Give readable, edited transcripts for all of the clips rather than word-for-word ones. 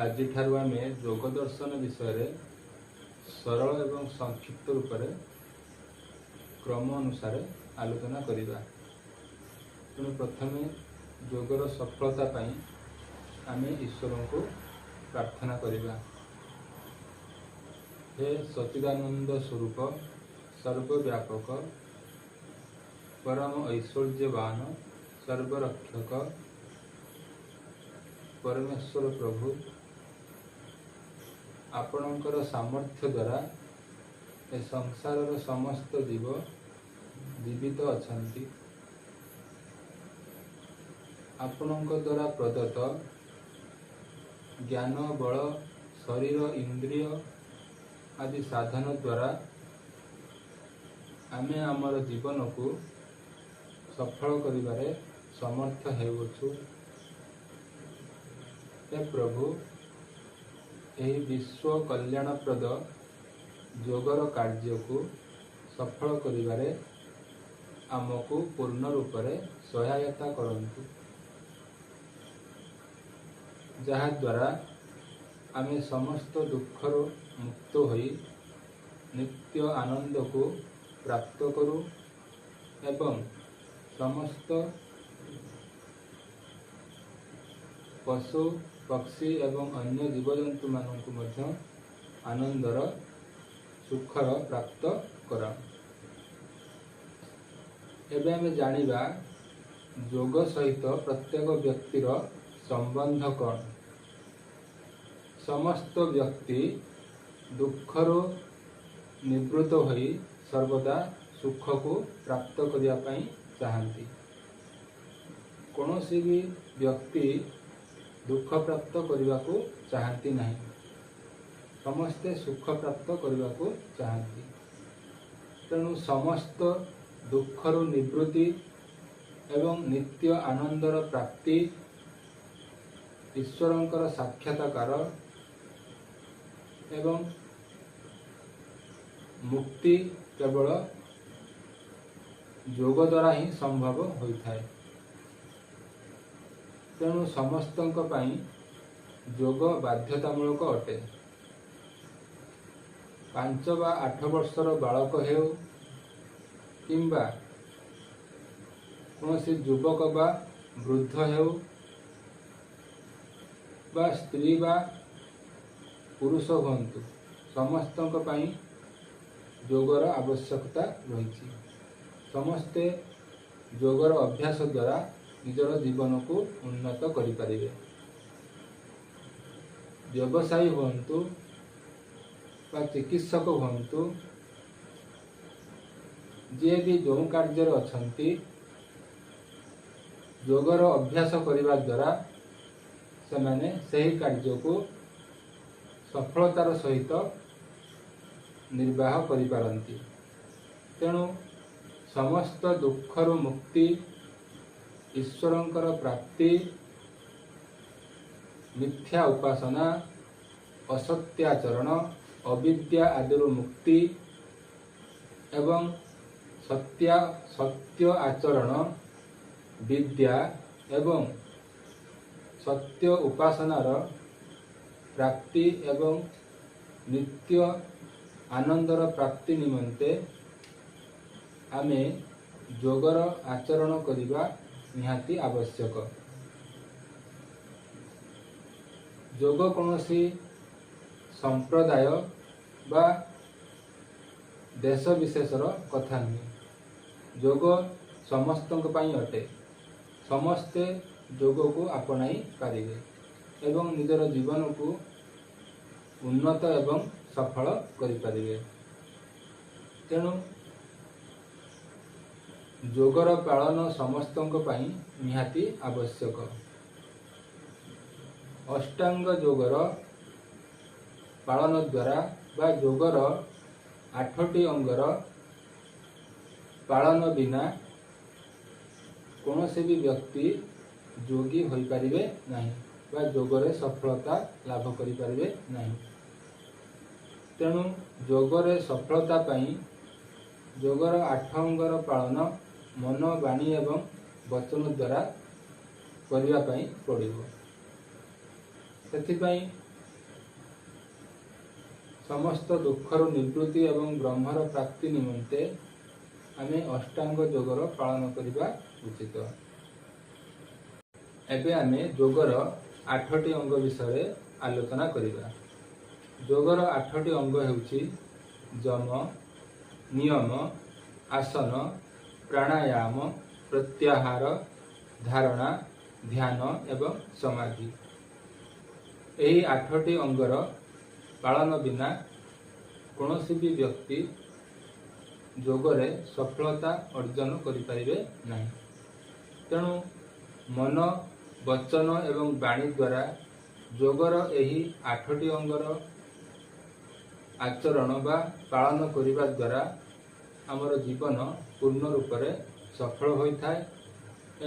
ଆଜିଠାରୁ ଆମେ ଯୋଗ ଦର୍ଶନ ବିଷୟରେ ସରଳ ଏବଂ ସଂକ୍ଷିପ୍ତ ରୂପରେ କ୍ରମ ଅନୁସାରେ ଆଲୋଚନା କରିବା। ତେଣୁ ପ୍ରଥମେ ଯୋଗର ସଫଳତା ପାଇଁ ଆମେ ଈଶ୍ୱରଙ୍କୁ ପ୍ରାର୍ଥନା କରିବା। ହେ ସଚିଦାନନ୍ଦ ସ୍ୱରୂପ, ସର୍ବବ୍ୟାପକ, ପରମ ଐଶ୍ୱର୍ଯ୍ୟବାନ, ସର୍ବରକ୍ଷକ ପରମେଶ୍ୱର ପ୍ରଭୁ, ଆପଣଙ୍କର ସାମର୍ଥ୍ୟ ଦ୍ୱାରା ଏ ସଂସାରର ସମସ୍ତ ଜୀବ ଜୀବିତ ଅଛନ୍ତି। ଆପଣଙ୍କ ଦ୍ୱାରା ପ୍ରଦତ୍ତ ଜ୍ଞାନ, ବଳ, ଶରୀର, ଇନ୍ଦ୍ରିୟ ଆଦି ସାଧନ ଦ୍ୱାରା ଆମେ ଆମର ଜୀବନକୁ ସଫଳ କରିବାରେ ସମର୍ଥ ହେଉଅଛୁ। ହେ ପ୍ରଭୁ, ଏହି ବିଶ୍ୱ କଲ୍ୟାଣପ୍ରଦ ଯୋଗର କାର୍ଯ୍ୟକୁ ସଫଳ କରିବାରେ ଆମକୁ ପୂର୍ଣ୍ଣ ରୂପରେ ସହାୟତା କରନ୍ତୁ, ଯାହାଦ୍ୱାରା ଆମେ ସମସ୍ତ ଦୁଃଖରୁ ମୁକ୍ତ ହୋଇ ନିତ୍ୟ ଆନନ୍ଦକୁ ପ୍ରାପ୍ତ କରୁ ଏବଂ ସମସ୍ତ ପଶୁ ପକ୍ଷୀ ଏବଂ ଅନ୍ୟ ଜୀବଜନ୍ତୁମାନଙ୍କୁ ମଧ୍ୟ ଆନନ୍ଦର ସୁଖର ପ୍ରାପ୍ତ କରାଉ। ଏବେ ଆମେ ଜାଣିବା ଯୋଗ ସହିତ ପ୍ରତ୍ୟେକ ବ୍ୟକ୍ତିର ସମ୍ବନ୍ଧ କ'ଣ। ସମସ୍ତ ବ୍ୟକ୍ତି ଦୁଃଖରୁ ନିବୃତ୍ତ ହୋଇ ସର୍ବଦା ସୁଖକୁ ପ୍ରାପ୍ତ କରିବା ପାଇଁ ଚାହାନ୍ତି। କୌଣସି ବି ବ୍ୟକ୍ତି ଦୁଃଖ ପ୍ରାପ୍ତ କରିବାକୁ ଚାହାନ୍ତି ନାହିଁ, ସମସ୍ତେ ସୁଖ ପ୍ରାପ୍ତ କରିବାକୁ ଚାହାନ୍ତି। ତେଣୁ ସମସ୍ତ ଦୁଃଖରୁ ନିବୃତ୍ତି ଏବଂ ନିତ୍ୟ ଆନନ୍ଦର ପ୍ରାପ୍ତି, ଈଶ୍ୱରଙ୍କର ସାକ୍ଷାତକାର ଏବଂ ମୁକ୍ତି କେବଳ ଯୋଗ ଦ୍ୱାରା ହିଁ ସମ୍ଭବ ହୋଇଥାଏ। ତେଣୁ ସମସ୍ତଙ୍କ ପାଇଁ ଯୋଗ ବାଧ୍ୟତାମୂଳକ ଅଟେ। 5 ବା 8 ବର୍ଷର ବାଳକ ହେଉ କିମ୍ବା କୌଣସି ଯୁବକ ବା ବୃଦ୍ଧ ହେଉ ବା ସ୍ତ୍ରୀ ବା ପୁରୁଷ ହୁଅନ୍ତୁ, ସମସ୍ତଙ୍କ ପାଇଁ ଯୋଗର ଆବଶ୍ୟକତା ରହିଛି। ସମସ୍ତେ ଯୋଗର ଅଭ୍ୟାସ ଦ୍ୱାରା ନିଜର ଜୀବନକୁ ଉନ୍ନତ କରିପାରିବେ। ବ୍ୟବସାୟୀ ହୁଅନ୍ତୁ ବା ଚିକିତ୍ସକ ହୁଅନ୍ତୁ, ଯିଏ ବି ଯେଉଁ କାର୍ଯ୍ୟରେ ଅଛନ୍ତି, ଯୋଗର ଅଭ୍ୟାସ କରିବା ଦ୍ୱାରା ସେମାନେ ସେହି କାର୍ଯ୍ୟକୁ ସଫଳତାର ସହିତ ନିର୍ବାହ କରିପାରନ୍ତି। ତେଣୁ ସମସ୍ତ ଦୁଃଖରୁ ମୁକ୍ତି, ଈଶ୍ୱରଙ୍କର ପ୍ରାପ୍ତି, ମିଥ୍ୟା ଉପାସନା, ଅସତ୍ୟାଚରଣ, ଅବିଦ୍ୟା ଆଦିରୁ ମୁକ୍ତି ଏବଂ ସତ୍ୟ ଆଚରଣ, ବିଦ୍ୟା ଏବଂ ସତ୍ୟ ଉପାସନାର ପ୍ରାପ୍ତି ଏବଂ ନିତ୍ୟ ଆନନ୍ଦର ପ୍ରାପ୍ତି ନିମନ୍ତେ ଆମେ ଯୋଗର ଆଚରଣ କରିବା ନିହାତି ଆବଶ୍ୟକ। ଯୋଗ କୌଣସି ସମ୍ପ୍ରଦାୟ ବା ଦେଶ ବିଶେଷର କଥା ନୁହେଁ। ଯୋଗ ସମସ୍ତଙ୍କ ପାଇଁ ଅଟେ। ସମସ୍ତେ ଯୋଗକୁ ଆପଣାଇ ପାରିବେ ଏବଂ ନିଜର ଜୀବନକୁ ଉନ୍ନତ ଏବଂ ସଫଳ କରିପାରିବେ। ତେଣୁ ଯୋଗର ପାଳନ ସମସ୍ତଙ୍କ ପାଇଁ ନିହାତି ଆବଶ୍ୟକ। ଅଷ୍ଟାଙ୍ଗ ଯୋଗର ପାଳନ ଦ୍ୱାରା ବା ଯୋଗର 8ଟି ଅଙ୍ଗର ପାଳନ ବିନା କୌଣସି ବି ବ୍ୟକ୍ତି ଯୋଗୀ ହୋଇପାରିବେ ନାହିଁ ବା ଯୋଗରେ ସଫଳତା ଲାଭ କରିପାରିବେ ନାହିଁ। ତେଣୁ ଯୋଗରେ ସଫଳତା ପାଇଁ ଯୋଗର 8 ଅଙ୍ଗର ପାଳନ ମନ, ବାଣୀ ଏବଂ ବଚନ ଦ୍ୱାରା କରିବା ପାଇଁ ପଡ଼ିବ। ସେଥିପାଇଁ ସମସ୍ତ ଦୁଃଖରୁ ନିବୃତ୍ତି ଏବଂ ବ୍ରହ୍ମର ପ୍ରାପ୍ତି ନିମନ୍ତେ ଆମେ ଅଷ୍ଟାଙ୍ଗ ଯୋଗର ପାଳନ କରିବା ଉଚିତ। ଏବେ ଆମେ ଯୋଗର 8ଟି ଅଙ୍ଗ ବିଷୟରେ ଆଲୋଚନା କରିବା। ଯୋଗର 8ଟି ଅଙ୍ଗ ହେଉଛି ଯମ, ନିୟମ, ଆସନ, ପ୍ରାଣାୟାମ, ପ୍ରତ୍ୟାହାର, ଧାରଣା, ଧ୍ୟାନ ଏବଂ ସମାଧି। ଏହି 8ଟି ଅଙ୍ଗର ପାଳନ ବିନା କୌଣସି ବି ବ୍ୟକ୍ତି ଯୋଗରେ ସଫଳତା ଅର୍ଜନ କରିପାରିବେ ନାହିଁ। ତେଣୁ ମନ, ବଚନ ଏବଂ ବାଣୀ ଦ୍ୱାରା ଯୋଗର ଏହି 8ଟି ଅଙ୍ଗର ଆଚରଣ ବା ପାଳନ କରିବା ଦ୍ୱାରା ଆମର ଜୀବନ ପୂର୍ଣ୍ଣ ରୂପରେ ସଫଳ ହୋଇଥାଏ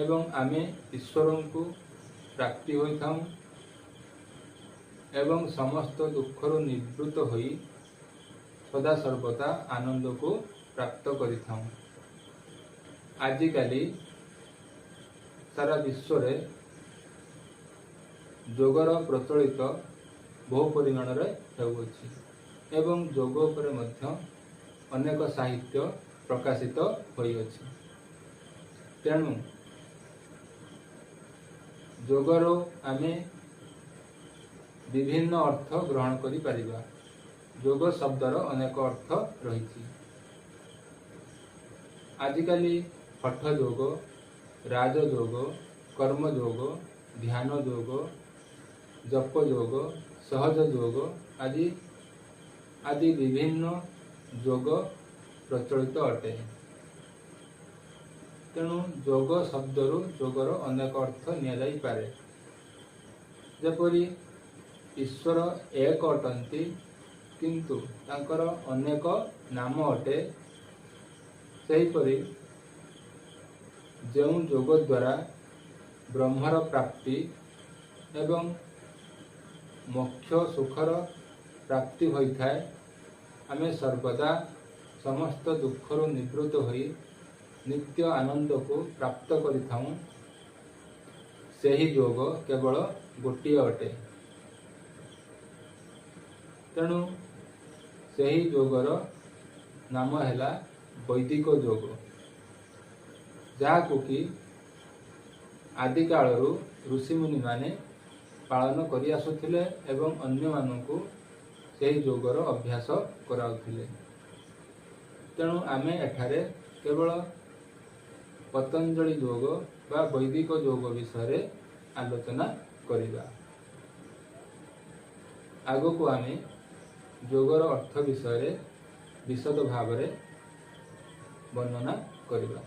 ଏବଂ ଆମେ ଈଶ୍ୱରଙ୍କୁ ପ୍ରାପ୍ତି ହୋଇଥାଉଁ ଏବଂ ସମସ୍ତ ଦୁଃଖରୁ ନିବୃତ୍ତ ହୋଇ ସଦାସର୍ବଦା ଆନନ୍ଦକୁ ପ୍ରାପ୍ତ କରିଥାଉଁ। ଆଜିକାଲି ସାରା ବିଶ୍ୱରେ ଯୋଗର ପ୍ରଚଳିତ ବହୁ ପରିମାଣରେ ହେଉଅଛି ଏବଂ ଯୋଗ ଉପରେ ମଧ୍ୟ ଅନେକ ସାହିତ୍ୟ ପ୍ରକାଶିତ ହୋଇଅଛି। ତେଣୁ ଯୋଗରୁ ଆମେ ବିଭିନ୍ନ ଅର୍ଥ ଗ୍ରହଣ କରିପାରିବା। ଯୋଗ ଶବ୍ଦର ଅନେକ ଅର୍ଥ ରହିଛି। ଆଜିକାଲି ହଠ ଯୋଗ, ରାଜଯୋଗ, କର୍ମଯୋଗ, ଧ୍ୟାନ ଯୋଗ, ଜପ ଯୋଗ, ସହଜ ଯୋଗ ଆଦି ଆଦି ବିଭିନ୍ନ ଯୋଗ ପ୍ରଚଳିତ ଅଟେ। ତେଣୁ ଯୋଗ ଶବ୍ଦରୁ ଯୋଗର ଅନେକ ଅର୍ଥ ନିଆଯାଇପାରେ। ଯେପରି ଈଶ୍ୱର ଏକ ଅଟନ୍ତି, କିନ୍ତୁ ତାଙ୍କର ଅନେକ ନାମ ଅଟେ। ସେହିପରି ଯେଉଁ ଯୋଗ ଦ୍ୱାରା ବ୍ରହ୍ମର ପ୍ରାପ୍ତି ଏବଂ ମୋକ୍ଷ ସୁଖର ପ୍ରାପ୍ତି ହୋଇଥାଏ, ଆମେ ସର୍ବଦା ସମସ୍ତ ଦୁଃଖରୁ ନିବୃତ୍ତ ହୋଇ ନିତ୍ୟ ଆନନ୍ଦକୁ ପ୍ରାପ୍ତ କରିଥାଉଁ, ସେହି ଯୋଗ କେବଳ ଗୋଟିଏ ଅଟେ। ତେଣୁ ସେହି ଯୋଗର ନାମ ହେଲା ବୈଦିକ ଯୋଗ, ଯାହାକୁ କି ଆଦିକାଳରୁ ଋଷିମୁନିମାନେ ପାଳନ କରି ଆସୁଥିଲେ ଏବଂ ଅନ୍ୟମାନଙ୍କୁ ସେହି ଯୋଗର ଅଭ୍ୟାସ କରାଉଥିଲେ। ତେଣୁ ଆମେ ଏଠାରେ କେବଳ ପତଞ୍ଜଳି ଯୋଗ ବା ବୈଦିକ ଯୋଗ ବିଷୟରେ ଆଲୋଚନା କରିବା। ଆଗକୁ ଆମେ ଯୋଗର ଅର୍ଥ ବିଷୟରେ ବିଶଦ ଭାବରେ ବର୍ଣ୍ଣନା କରିବା।